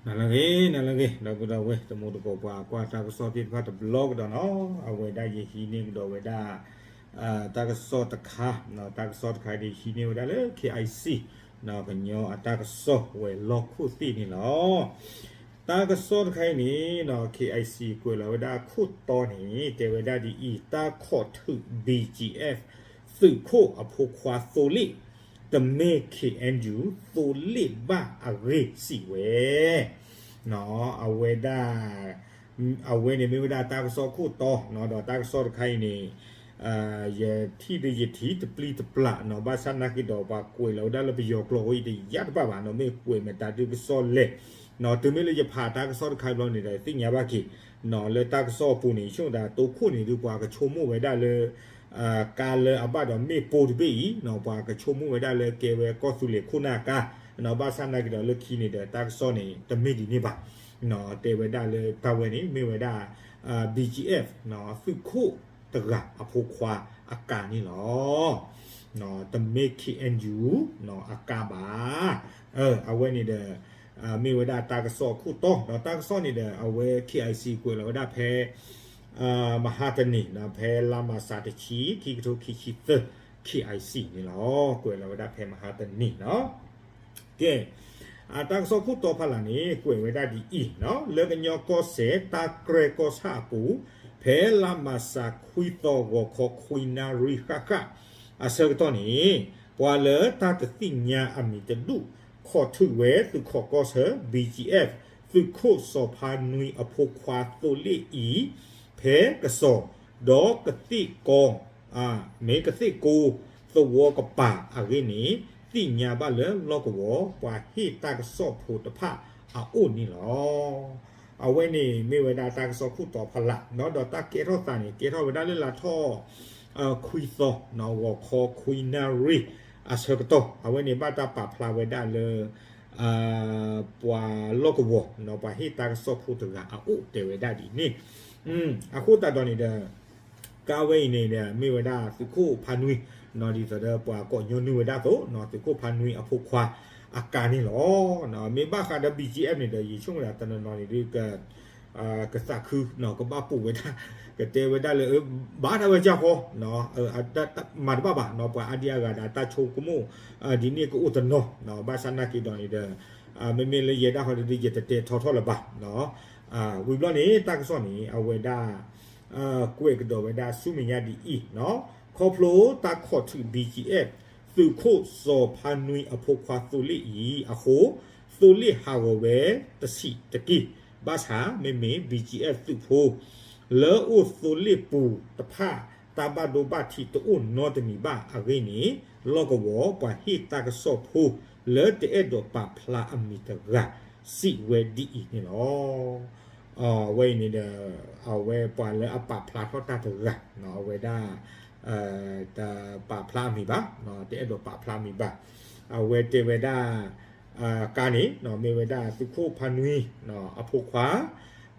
နၤလၢအဂ့ၤ နၤလၢအဂ့ၤ ဒီပုၢ်ဒီဝဲၢ် တံၤသကိးပှၤကွၢ်တၢ်ကစီၣ်သ့ၣ်တဖၣ်တဘျီကဒီးနီၤ, အဝဲဒၣ်ယဟံးန့ၢ်ကဒီးဝဲဒၣ် တၢ်ကစီၣ်တခါ, တၢ်ကစီၣ်တခါအံၤန့ၣ် ဟံးန့ၢ်ဝဲဒၣ်လၢ KIC ကညီအတၢ်ကစီၣ်ဝဲၤလီၢ်ခိၣ်သ့ၣ်န့ၣ်လီၤ. တၢ်ကစီၣ်တခါအံၤန့ၣ် KIC ကွဲးလီၤဝဲဒၣ်ခိၣ်တီန့ၣ် တဲဝဲဒၣ်ဒ်အံၤ, တၢ်ခိးထုး BGF သုးခိၣ်အဖိခွါသိလ့ၣ် တမ့ၢ် KNU သိလ့ၣ်ဘၣ်အဂ့ၢ်စံးဝဲ အဝဲဒၣ် အဝဲန့ၣ်မ့ၢ်ဝဲဒၣ်တၢ်ကစီၣ်ခိၣ်တီ, ဒီးတၢ်ကစီၣ်တခါအံၤန့ၣ် ယထံၣ်ဒီးယထံၣ်တပျံၤတပျၢ်နီၤ, ဘၣ်ဆၣ်နာ်က့ဒီးပှၤကွဲးလီၤဝဲဒၣ်လၢပယီၤကျိာ်အဃိ ယတယၢ်တဘၣ်ဘၣ်နီၤ, မ့ၢ်ကွဲးမတၤဒုကစီၣ်လဲၣ်နီၤ, တုၤမ့ၢ်လၢယဖးတၢ်ကစီၣ်တခါဘျီန့ၣ်ဒီး သ့ၣ်ညါဘၣ်က့ၤနီၤ, လၢတၢ်ကစီၣ်အပူၤန့ၣ် ယဆိကမိၣ်ဒၣ်တိခိၣ်န့ၣ်ဒုး ပှၤကဆိကမိၣ်ဝဲဒၣ်လၢ ကါလၢအဘၣ်ဒီးမ့ၣ်ပိၢ်တဘ့ၣ်အံၤနီၤ, ပှၤကဆိကမိၣ်ဝဲဒၣ်လၢကဲဝဲကီၢ်သူလ့ၤခိၣ်နၢ်ကါနီၤ, ဘၣ်ဆၣ်နာ်က့ဒီးလၢခံန့ၣ်ဒီး တၢ်ကစီၣ်န့ၣ် တမ့ၢ်ဒ်န့ၣ်ဘၣ်နီၤ, တဲဝဲဒၣ်လၢတၢ်ဝဲန့ၣ် မ့ၢ်ဝဲဒၣ် BGF နီၤ, သုးခိၣ်တဂၤအဖိခွါအကါန့ၣ်လီၤ. တမ့ၢ် KNU နီၤ အကါဘၣ်. အဝဲန့ၣ်ဒီး မ့ၢ်ဝဲဒၣ်တၢ်ကစီၣ်အခိၣ်တီ, ဒီးတၢ်ကစီၣ်န့ၣ်ဒီး အဝဲ KIC ကွဲးလီၤဝဲဒၣ်ဖဲ မဟါတနံၤနီၤ, ဖဲလါမၢ်ၡးတဆံ ခံကထိခံဆံသၢ KIC န့ၣ်လီၤ. ကွဲးလီၤဝဲဒၣ်ဖဲမဟါတနံၤနီၤ. ကဲ, အတၢ်ကစီၣ်ခိၣ်တီဖးလၢ်န့ၣ် ကွဲးဝဲဒၣ်ဒ်အံၤနီၤ, လၢကညီကီၢ်စဲၣ် တၢ်ကြဲၢ်ကီၢ်ဆၣ်အပူၤ ဖဲလါမၢ်ၡးခွံသီ ဂီၤခီခွံနၣ်ရံၣ်ဃၣ်ဃၣ်အဆၢကတီၢ်န့ၣ် ပှၤလၢတၢ်တသ့ၣ်ညါအမံၤတဒူၣ် ခိးထုးဝဲသုးခိးကီၢ်ဆၢ BGF သုးခိၣ်စီၤဖါနွံအဖိခွါသိလ့ၣ်အံၤ ဖဲကစီၤ ဒီးကသ့ၣ်ကီ မ့ၢ်ကသ့ၣ်ကိသဝီကပၤအဂ့ၢ်န့ၣ် သ့ၣ်ညါဘၣ်လၢလီၢ်ကဝီၤ ပှၤဟ့ၣ်တၢ်ကစီၣ်ဖိတဖၣ်အအိၣ်န့ၣ်လီၤ. အဝဲန့ၣ်မ့ၢ်ဝဲဒၣ်တၢ်ကစီၣ်ခိၣ်တီဖးလၢ်နီၤ, ဒီးတၢ်ကဲထီၣ်သးန့ၣ် ကဲထီၣ်ဝဲဒၣ်လၢလါထီၣ် ခွံသီ ဂီၤခီခွံနၣ်ရံၣ်အဆၢကတီၢ်, အဝဲန့ၣ်ဘၣ်တၢ်ပာ်ဖျါဝဲဒၣ်လၢ ပှၤလီၢ်ကဝီၤနီၤ, ပှၤဟ့ၣ်တၢ်ကစီၣ်ဖိတဂၤအအိၣ်တဲဝဲဒၣ်ဒ်န့ၣ်. အဃိသတးဒီးန့ၣ်ဒီး ကါဝဲအံၤန့ၣ်ဒီး မ့ၢ်ဝဲဒၣ်သုးခိၣ်ဖါနွံနီၤ, ဒ်သိးဒီးပှၤကိးညီနုၢ်ဝဲဒၣ်အသိးနီၤ, သုးခိၣ်ဖါနွံအဖိခွါအကါန့ၣ်လီၤ. မ့ၢ်ဘၣ်ဃးဒီး BGF န့ၣ်ဒီး ယဆိကမိၣ်ဒၣ်တနီၤနီၤန့ၣ်ဒုး ကသးခုနီၤ, ကဘၣ်ပိာ်ဝဲဒၣ်, ကတဲဝဲဒၣ်လၢ ဘၣ်တၢ်ဝဲကၢ်ဃီ မၤတဘၣ်ဘၣ်နီၤ, ပှၤအါဒံအါဂၤဒီးတၢ်ဆိကမိၣ် ဒ်န့ၣ်ကအိၣ်တနီၤ, ဘၣ်ဆၣ်နာ်က့ဒီးန့ၣ်ဒီး မ့မ့ၢ်လၢယဲဒၣ်ဃီဒီး ယတတဲထီထီၣ်လၢၤဘၣ်. ဝံၤဘျီန့ၣ် တၢ်ကစီၣ်န့ၣ် အဝဲဒၣ် ကွဲးကဒီးဝဲဒၣ်ဆူမဲာ်ညါဒ်အံၤ, ခီဖျိတၢ်ခိးထုး BGF သုးခိၣ်စီၤဖါနွံအဖိခွါသိလ့ၣ်အံၤအဃိ, သိလ့ၣ်ဟးဂီၤဝဲတဆံးတက့ၢ်. ဘၣ်ဆၣ်မ့မ့ၢ် BGF သုးဖိ လၢအိၣ်သိလ့ၣ်ပူၤတဖၣ် တၢ်ဘၣ်ဒိဘၣ်ထံးတအိၣ်နီတမံၤဘၣ်အဂ့ၢ်န့ၣ်, လီၢ်ကဝီၤပှၤဟ့ၣ်တၢ်ကစီၣ်ဖိ လၢတအဲၣ်ဒိးပာ်ဖျါအမံၤတဂၤ စံးဝဲဒ်အံၤန့ၣ်လီၤ. အဝဲအံၤန့ၣ်ဒီး အဝဲပှၤလၢအပာ်ဖျါထီၣ်တၢ်တဂၤ အဝဲဒၣ် တပာ်ဖျါအမံၤဘၣ်, တအဲၣ်ဒိးပာ်ဖျါအမံၤဘၣ်. အဝဲတဲဝဲဒၣ် ကါန့ၣ် မ့ၢ်ဝဲဒၣ်သုးခိၣ်ဖါနွံအဖိခွါ,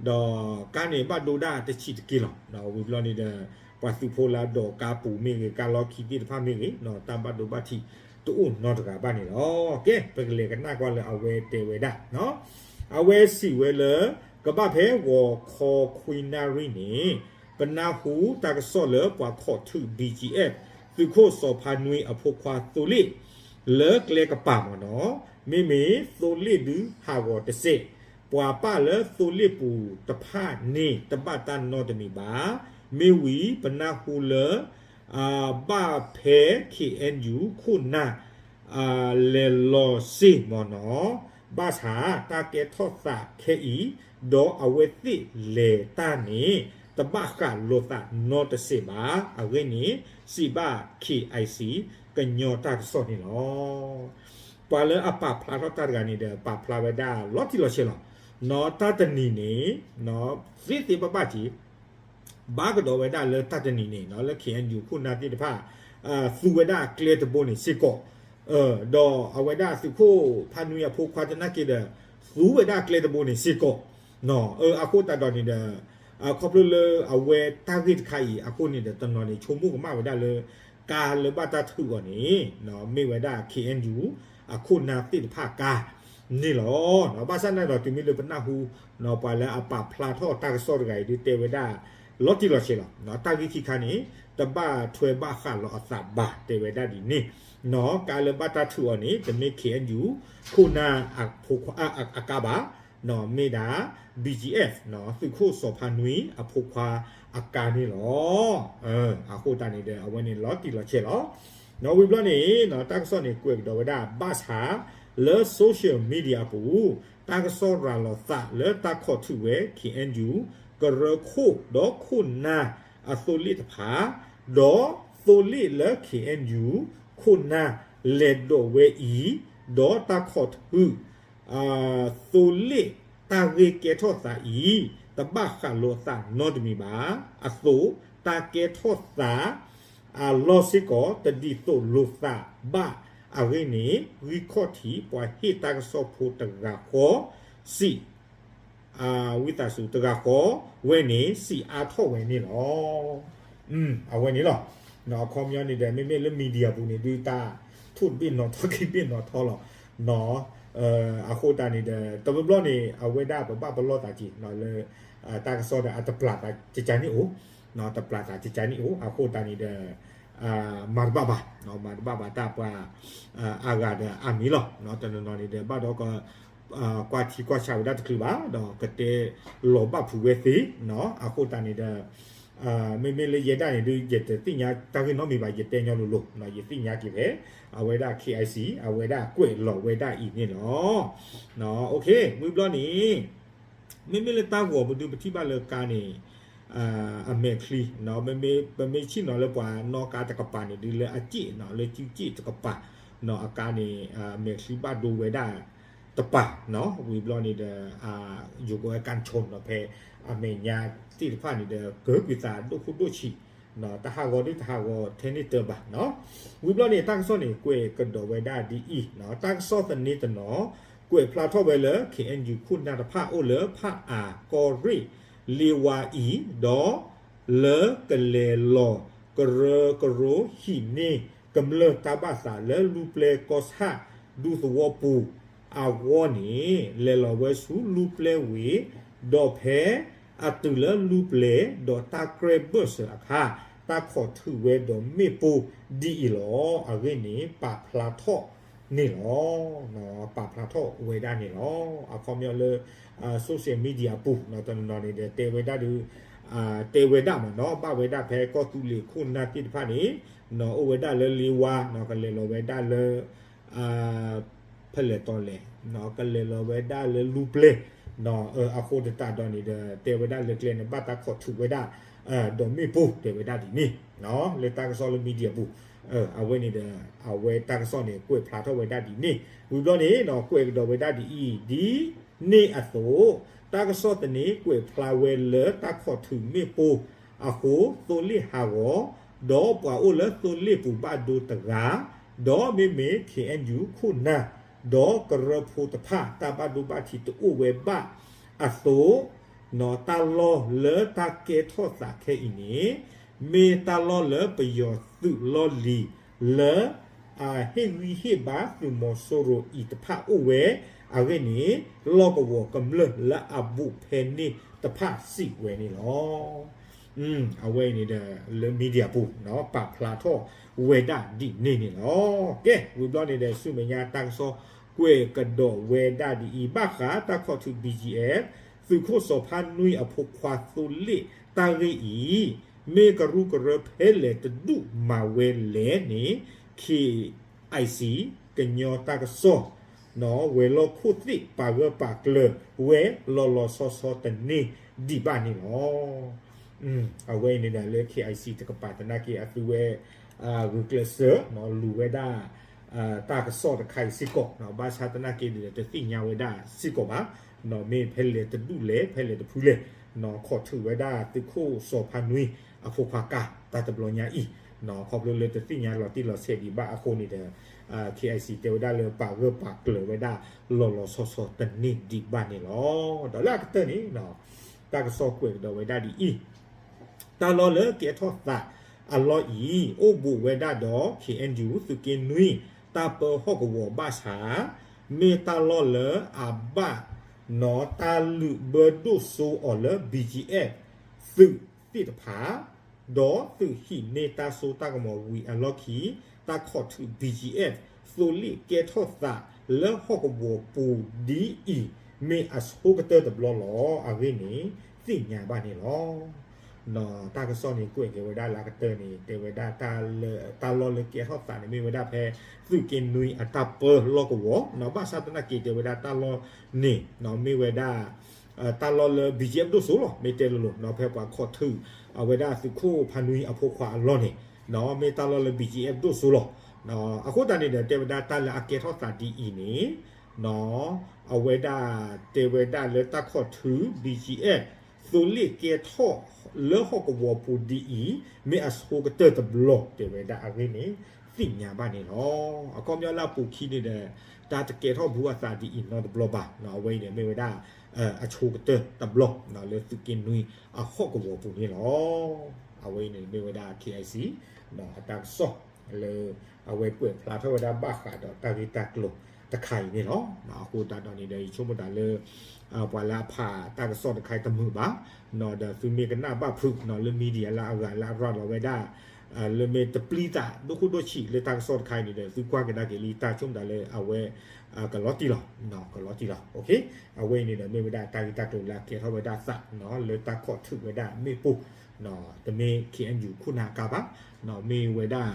ဒီးကါန့ၣ်ဘၣ်ဒိဒၣ်တဆံးတက့ၢ်လီၤ. ဝံၤဘျီန့ၣ်ဒီး ပှၤသုးဖိလၢအဒိးကါပူၤမ့ၢ်ဂ့ၤ, ကါလီၢ်ခံသ့ၣ်တဖၣ်မ့ၢ်ဂ့ၤ, တၢ်ဘၣ်ဒိဘၣ်ထံးတအိၣ်နီတဂၤဘၣ်န့ၣ်လီၤ. ကဲ ပကလဲၤကနၣ်ကွၢ်လၢအဝဲတဲဝဲဒၣ် အဝဲစံးဝဲလၢ ကဘၣ်ဖဲဂီၤခီခွံနၣ်ရံၣ်န့ၣ် ပနၢ်ဟူတၢ်ကစီၣ်လၢပှၤခိးထုး BGF သုးခိၣ်စီၤဖါနွံအဖိခွါသိလ့ၣ် လၢကျဲကပၤမ့ၢ်နီၤ, မ့မ့ၢ်သိလ့ၣ်ဒုးဟးဂီၤတစဲး, ပှၤပာ်လၢသိလ့ၣ်ပူၤတဖၣ်န့ၣ် တဘၣ်တၢ်နီတမံၤဘၣ်. မ့ၢ်ဝံၤပနၢ်ဟူလၢ ဘၣ်ဖဲ KNU ခိၣ်နၢ် လဲၤလီၤစ့ၢ်မ့ၢ်နီၤ, ဘၣ်ဆၣ်တၢ်ကဲထီၣ်သးခဲအံၤ ဒီးအဝဲသ့ၣ်လဲၤတၢ်န့ၣ် တဘၣ်ဃးလိာ်သးနီတစဲးဘၣ်. အဂ့ၢ်န့ၣ် စံးဘၣ် KIC ကညီတၢ်ကစီၣ်န့ၣ်လီၤ. ပှၤလၢအပာ်ဖျါထီၣ်တၢ်တဂၤန့ၣ်ဒီး ပာ်ဖျါဝဲဒၣ်လီၤတံၢ်လီၤဆဲးလီၤ. နီၤ တၢ်တနံၤန့ၣ် သ့သ့ဘၣ်ဘၣ်က့ၤ ဘၣ်ကဒီးဝဲဒၣ်လၢတၢ်တနံၤန့ၣ် လၢ KNU ခိၣ်နၢ်သ့ၣ်တဖၣ် သူဝဲဒၣ်ကျဲတဘိန့ၣ်စ့ၢ်ကီး, ဒီးအဝဲဒၣ်သုးခိၣ်ဖါနွံအဖိခွါသနာ်က့ဒီး သူဝဲဒၣ်ကျဲတဘိန့ၣ်စ့ၢ်ကီး, အဃိသတးဒီးန့ၣ်ဒီး ခီဖျိလၢအဝဲတၢ်ဂ့ၢ်တခါအံၤအဃိန့ၣ်ဒီး တနီၤန့ၣ် ဆိကမိၣ်ကမၣ်ဝဲဒၣ်လၢ ကါလၢဘၣ်တၢ်ထုးအီၤန့ၣ် မ့ၢ်ဝဲဒၣ် KNU အခိၣ်နၢ်သ့ၣ်တဖၣ်ကါ န့ၣ်လီၤ. ဘၣ်ဆၣ်န့ၣ်ဒီး တုၤမ့ၢ်လၢပနၢ်ဟူ ပှၤလၢအပာ်ဖျါထီၣ်တၢ်ကစီၣ်တဂၤအံၤဒုးတဲဝဲဒၣ် လီၤတံၢ်လီၤဆဲးလီၤ. တၢ်ဂ့ၢ်ခံခါန့ၣ် တဘၣ်ထွဲဘၣ်ဃးလီၤအသးဘၣ် တဲဝဲဒၣ်ဒ်န့ၣ်. ကါလၢဘၣ်တၢ်ထုးအီၤန့ၣ် တမ့ၢ် ခ့ၣ်အဲၣ်ယူၣ် ခိၣ်နၢ်အကါဘၣ်, မ့ၢ်ဒၣ် ဘံၣ်ကၠံၣ်အဲၣ် သုးခိၣ်စီၤဖါနွံအဖိခွါအကါန့ၣ်လီၤ. အဃိသတးန့ၣ်ဒီး အဝဲန့ၣ်လီၤတံၢ်လီၤဆဲးလီၤ. ဝံၤဘျီန့ၣ် တၢ်ကစီၣ်န့ၣ် ကွဲးကဒီးဝဲဒၣ် ဘၣ်ဆၣ် လၢ social media အပူၤ တၢ်ကစီၣ်ရၤလီၤသးလၢတၢ်ခိးထုးဝဲ ခ့ၣ်အဲၣ်ယူၣ် ကရၢခိၣ်ဒီးခိၣ်နၢ်အသိလ့ၣ်တဖၣ်, ဒီးသိလ့ၣ်လၢ ခ့ၣ်အဲၣ်ယူၣ် ခိၣ်နၢ်လဲၤဒိးဝဲအံၤ, ဒီးတၢ်ခိးထုး သိလ့ၣ်တၢ်ဂ့ၢ်ကဲထီၣ်သးအံၤ တဘၣ်ဃးလိာ်အသးနီတမံၤဘၣ်အသိး, တၢ်ကဲထီၣ်သးအလီၢ်စ့ၢ်ကီး တဒ်သိးလိာ်သးဘၣ်အဂ့ၢ်န့ၣ် ဂံၢ်ခီၣ်ထံးပှၤဟ့ၣ်တၢ်ကစီၣ်ဖိတဂၤဃီ စံး ဝံသးစူၤ တဂၤဃီဝဲန့ၣ် စံးအါထီၣ်ဝဲန့ၣ်လီၤ. အဝဲန့ၣ်လီၤ. အခီပညီန့ၣ်ဒီး မ့မ့ၢ်လၢ media ပူၤန့ၣ် ဒုးတၢ်ထိၣ်တဘ့ၣ်နီၤထီၣ်ခံဘ့ၣ်နီၤထီၣ်လီၤ. အဃိသတးန့ၣ်ဒီး တဘျီဘျီန့ၣ် အဝဲဒၣ်ပဘၣ်ပလီၢ်သးက့ၤလၢ တၢ်ကစီၣ်ဒီးအတပျၢ်သးကကန့ၣ်အိၣ်, တပျၢ်သးကကန့ၣ်အိၣ်, အဃိသတးန့ၣ်ဒီး မၤတဘၣ်ဘၣ်, မၤတဘၣ်ဘၣ်တၢ်ပှၤ အါဂၤဒီးအါမံၤလီၤ. တနီၤနီၤန့ၣ်ဒီး ဘၣ်ဒီးက ကွၢ်ထံကွၢ်ဆးဝဲဒၣ်တချုးဘၣ်, ဒီးကတဲလီၤဘၣ်ဖုးဝဲသ့, အဃိသတးန့ၣ်ဒီး မ့မ့ၢ်လၢယဲဒၣ်န့ၣ်ဒုး ယတသ့ၣ်ညါတၢ်ဂ့ၢ်နီတမံၤဘၣ်, ယတဲညီလိၤလိၤ, ယသ့ၣ်ညါက့ၤဖဲ အဝဲဒၣ် KIC အဝဲဒၣ်ကွဲးလီၤဝဲဒၣ်အံၤန့ၣ်လီၤ. ဝံၤဘျီန့ၣ် မ့မ့ၢ်လၢတၢ်ဂီၤပဒုးပထံၣ်ဘၣ်လၢကါန့ၣ် အမဲာ်ချံ, ပမ့ၢ်ဆ့ၣ်နီၤလၢပှၤနီၣ်ကါတကပၤန့ၣ် ဒုးလၢအစ့ၣ်နီၤ လၢစုစ့ၣ်တကပၤ, အကါန့ၣ် မဲာ်ချံဘၣ်ဒိဝဲဒၣ်တပၤ, ဝံၤဘျီန့ၣ်ဒီး ယိၤကဝဲကၣ်ဆိနီၤ ဖဲအမဲာ်ညါသ့ၣ်တဖၣ်န့ၣ်ဒီး ကၢကွံာ်သးဒိၣ်ခိၣ်ဒိၣ်ဆံး, တဟးဂီၤဒုးတဟးဂီၤထဲန့ၣ်တၢ်ဘၣ်. ဝံၤဘျီန့ၣ် တၢ်ကစီၣ်န့ၣ် ကွဲးကဒီးဝဲဒၣ်ဒ်အံၤ, တၢ်ကစီၣ်သန့တနီၤ ကွဲးဖျါထီၣ်ဝဲလၢ ခ့ၣ်အဲၣ်ယူၣ် ခိၣ်နၢ်တဖၣ်အိၣ်လၢဖၣ်အၣ်ကီၢ်ရ့ၣ် လ့ဝါအံၤ, ဒီးလၢကလဲၤလီၤကရၢကရိဟံးန့ၢ်ကမျၢၢ်တၢ်ဘၣ်သးလၢလူၤပျဲၢ်ကီၢ်ဆၣ် ဒူသဝီပူၤအဂီၢ်န့ၣ် လဲၤလီၤဝဲဆူလူၤပျဲၢ်ဝ့ၢ်, ဒီးဖဲအတုၤလၢလူၤပျဲၢ်ဒီးတၢ်ကြဲးဘၢၣ်စၢၤအခါ တၢ်ခိးထုးဝဲဒီးမ့ၣ်ပိၢ်ဒ်အံၤလီၤ. အဂ့ၢ်န့ၣ် ပာ်ဖျါထီၣ်န့ၣ်လီၤ. ပာ်ဖျါထီၣ်ဝဲဒၣ်န့ၣ်လီၤ. အခီပညီလၢ social media ပူၤ တနီၤနီၤန့ၣ်ဒီး တဲဝဲဒၣ်ဒုး တဲဝဲဒၣ်မ့ၢ်နီၤ ဘၣ်ဝဲဒၣ်ဖဲကီၢ်သူလ့ၤခိၣ်နၢ်သ့ၣ်တဖၣ်န့ၣ် အိၣ်ဝဲဒၣ်လၢလ့ဝါ ကလဲၤလီၤဝဲဒၣ်လၢ ဖဲလဲၣ်တီလဲၣ် ကလဲၤလီၤဝဲဒၣ်လၢလူၤပျဲၢ် အဃိသတးဒီးန့ၣ်ဒီး တဲဝဲဒၣ်လၢကျဲန့ၣ် ဘၣ်တၢ်ခိးထုးဝဲဒၣ် ဒီးမ့ၣ်ပိၢ်တဲဝဲဒၣ်ဒ်န့ၣ် လၢတၢ်ကစီၣ်လၢ media ပူၤ အဝဲန့ၣ်ဒီး အဝဲတၢ်ကစီၣ်န့ၣ် ကွဲးဖျါထီၣ်ဝဲဒၣ်ဒ်န့ၣ် ဝံၤဘျီန့ၣ် ကွဲးကဒီးဝဲဒၣ်ဒ်အံၤ ဒ်န့ၣ်အသိး တၢ်ကစီၣ်သန့ကွဲးဖျါဝဲလၢတၢ်ခိးထုးမ့ၣ်ပိၢ်အဃိ သိလ့ၣ်ဟးဂီၤ ဒီးပှၤအိၣ်လၢသိလ့ၣ်ပူၤဘၣ်ဒိတဂၤ ဒီးမ့မ့ၢ် ခ့ၣ်အဲၣ်ယူၣ် ခိၣ်နၢ် ဒီးကရၢဖိတဖၣ် တၢ်ဘၣ်ဒိဘၣ်ထံးတအိၣ်ဝဲဘၣ်အသိး တၢ်လီၢ်လၢတၢ်ကဲထီၣ်သးခဲအံၤန့ၣ် မ့ၢ်တၢ်လီၢ်လၢပယီၤသုးလီၢ်လံၤလၢ အဟ့ၣ်ဂံၢ်ဟ့ၣ်ဘါသုးမီၤစိရိၤအံၤတဖၣ်အိၣ်ဝဲ အဂ့ၢ်န့ၣ် လီၢ်ကဝီၤကမျၢၢ်လၢအဘူးဖဲန့ၣ်တဖၣ်စံးဝဲန့ၣ်လီၤ. အဝဲအံၤန့ၣ်ဒီး လၢ media ပူၤ ပာ်ဖျါထီၣ်ဝဲဒၣ်ဒ်န့ၣ်န့ၣ်လီၤ. ကဲ ဝံၤဘျီန့ၣ်ဒီး ဆူမဲာ်ညါတၢ်ကစီၣ် ကွဲးကဒီးဝဲဒၣ်ဒ်အံၤ ဘၣ်ဃးတၢ်ခိးထုး ဘံၣ်ကၠံၣ်အဲၣ် သုးခိၣ်စီၤဖါနွံအဖိခွါသိလ့ၣ်တၢ်ဂ့ၢ်အံၤ မ့ၢ်ကရူၢ်ကရၢဖဲလဲၣ်တဒူၣ်မၤဝဲလဲၣ်န့ၣ် ခ့ၣ် IC ကညီတၢ်ကစီၣ် ဝဲၤလီၢ်ခိၣ်သ့ၣ် ပာ်ဂၢၢ်ပာ်ကျၢၤဝဲလီၤလီၤဆီဆီတန့ၢ်ဒံးဘၣ်န့ၣ်လီၤ. အဝဲအံၤန့ၣ်ဒီးလၢ ခ့ၣ် IC တကပၤသနာ်က့ အသုဝဲ ဂုာ်ကျဲးစၢး လူၤဝဲဒၣ် တၢ်ကစီၣ်တခါအံၤစ့ၢ်ကီး ဘၣ်ဆၣ်သနာ်က့ဒီး တသ့ၣ်ညါဝဲဒၣ်စ့ၢ်ကီးဘၣ် မ့ၢ်ဖဲလဲၣ်တဒူၣ်လဲၣ် ဖဲလဲၣ်တဖုလဲၣ် ခိးထုးဝဲဒၣ်သုးခိၣ်စီၤဖါနွံအဖိခွါကါ တၢ်တဘျီညါအံၤ ခီဖျိလၢတသ့ၣ်ညါလီၤတံၢ်လီၤဆဲးဒံးဘၣ်အဃိန့ၣ်ဒီး ခ့ၣ် IC တဲဝဲဒၣ်လၢပာ်ဂၢၢ်ပာ်ကျၢၤဝဲဒၣ်လီၤလီၤဆီဆီတန့ၢ်ဒံးဘၣ်န့ၣ်လီၤ. ဒီးလၢအကတၢၢ်န့ၣ် တၢ်ကစီၣ်ကွဲးကဒီးဝဲဒၣ်ဒ်အံၤ တၢ်လီၢ်လၢကဲထီၣ်သးအလီၢ်အံၤ အိၣ်ဘူးဝဲဒၣ်ဒီး ခ့ၣ်အဲၣ်ယူၣ် သုးက့နွံ တၢ်ပၢဟီၣ်ကဝီၤဘၣ်ဆၣ် မ့ၢ်တၢ်လီၢ်လၢအဘၣ်နီၣ်တၢ်လုၢ်ဘၢဒိၣ်စိအီၤလၢ BGF သုးသ့ၣ်တဖၣ်, ဒီးသုးဟံးန့ၢ်တၢ်စိတၢ်ကမီၤဝံၤအလီၢ်ခံ, တၢ်ခိးထုး BGF သိလ့ၣ်ကဲထီၣ်သးလၢဟီၣ်ကဝီၤပူၤဒ်အံၤ, မ့ၢ်အဆိကတၢၢ်တဘျီလီၤ. အဂ့ၢ်န့ၣ် သ့ၣ်ညါဘၣ်န့ၣ်လီၤ. တၢ်ကစီၣ်န့ၣ် ကွဲးက့ၤဝဲဒၣ်လၢအကတၢၢ်န့ၣ် တဲဝဲဒၣ် တၢ်လီၢ်လၢကဲထီၣ်သးန့ၣ် မ့ၢ်ဝဲဒၣ်ဖဲ သုးက့နွံအတၢ်ပၢလီၢ်ကဝီၤ, ဘၣ်ဆၣ်သနာ်က့ တဲဝဲဒၣ်တၢ်လီၢ်န့ၣ် မ့ၢ်ဝဲဒၣ် တၢ်လီၢ်လၢ BGF ဒိၣ်စိလီၤ. မ့ၢ်တဲလိၤလိၤ ဖဲပှၤခိးထုး အဝဲဒၣ်သုးခိၣ်ဖါနွံအဖိခွါအလီၢ်န့ၣ် မ့ၢ်တၢ်လီၢ်လၢ BGF ဒိၣ်စိလီၤ. အဃိသတးန့ၣ်ဒီး တဲဝဲဒၣ်တၢ်လၢအကဲထီၣ်သးဒ်အံၤန့ၣ် အဝဲဒၣ်တဲဝဲဒၣ်လၢတၢ်ခိးထုး BGF သိလ့ၣ်ကဲထီၣ်လၢဟီၣ်ကဝီၤပူၤဒ်အံၤ, မ့ၢ်အဆိကတၢၢ်တဘျီ တဲဝဲဒၣ်အဂ့ၢ်န့ၣ် သ့ၣ်ညါဘၣ်န့ၣ်လီၤ. အခီပညီလၢအပူၤခံန့ၣ်ဒီး တၢ်တကဲထီၣ်ဘူးအသးဒ်အံၤနီတဘျီဘၣ်. အဝဲအံၤန့ၣ်မ့ၢ်ဝဲဒၣ် အဆိကတၢၢ်တဘျီ လၢသုးက့နွံအဟီၣ်ကဝီၤပူၤန့ၣ်လီၤ. အဝဲအံၤန့ၣ်မ့ၢ်ဝဲဒၣ် KIC အတၢ်ကစီၣ်လၢ အဝဲကွဲးဖျါထီၣ်ဝဲဒၣ်ဘၣ်ဃးဒီးတၢ်ဂ့ၢ်တၢ်ကျိၤတခါအံၤန့ၣ်လီၤ. အဃိသတးဒီးန့ၣ်ဒီး ယဆိကမိၣ်တၢ်လၢ ပှၤလၢအဖးတၢ်ကစီၣ်တခါအံၤတမုာ်ဘၣ်, ဒီးသုမ့ၢ်ကနၣ်ဘၣ်ဖုးလၢ media လၢအဂၤလၢအရၤလီၤဝဲဒၣ် လၢမ့ၢ်တပျံၤသးဒိၣ်ခိၣ်ဒိၣ်ဆံးလၢတၢ်ကစီၣ်တခါအံၤန့ၣ်ဒီး သုကွၢ်ကဒါက့ၤလံ တၢ်ဆိကမိၣ်တၢ်လၢအဝဲ ကလီၤတံၢ်လီၤ, ကလီၤတံၢ်လီၤ. အဝဲအံၤန့ၣ်ဒီး မ့ၢ်ဝဲဒၣ်တၢ်ဂ့ၢ်တၢ်ကျိၤလၢအကဲထီၣ်ဝဲဒၣ်သး လၢတၢ်ခိးထုးဝဲဒၣ်မ့ၣ်ပိၢ်, တမ့ၢ် KNU ခိၣ်နၢ်ကါဘၣ်, မ့ၢ်ဝဲဒၣ်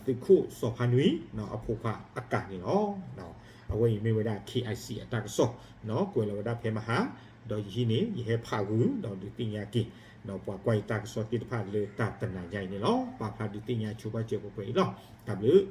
သုးခိၣ်စီၤဖါနွံ အဖိခွါအကါန့ၣ်လီၤ. အဝဲအံၤမ့ၢ်ဝဲဒၣ် KIC အတၢ်ကစီၣ် ကွဲးလီၤဝဲဒၣ်ဖဲမဟါ, ဒီးယဟံးန့ၣ် ယဟဲဖးဂုာ် ဒီးဒုးသ့ၣ်ညါက့ၤ ပှၤကွၢ်ယတၢ်ကစီၣ်သ့ၣ်တဖၣ်လၢတၢ်တနၤညါအံၤန့ၣ်လီၤ. ပာ်ဖျါဒုးသ့ၣ်ညါဆိဘၣ်စၢၤပှဲၤပှဲၤအံၤလီၤ. တၢ်ဘျုး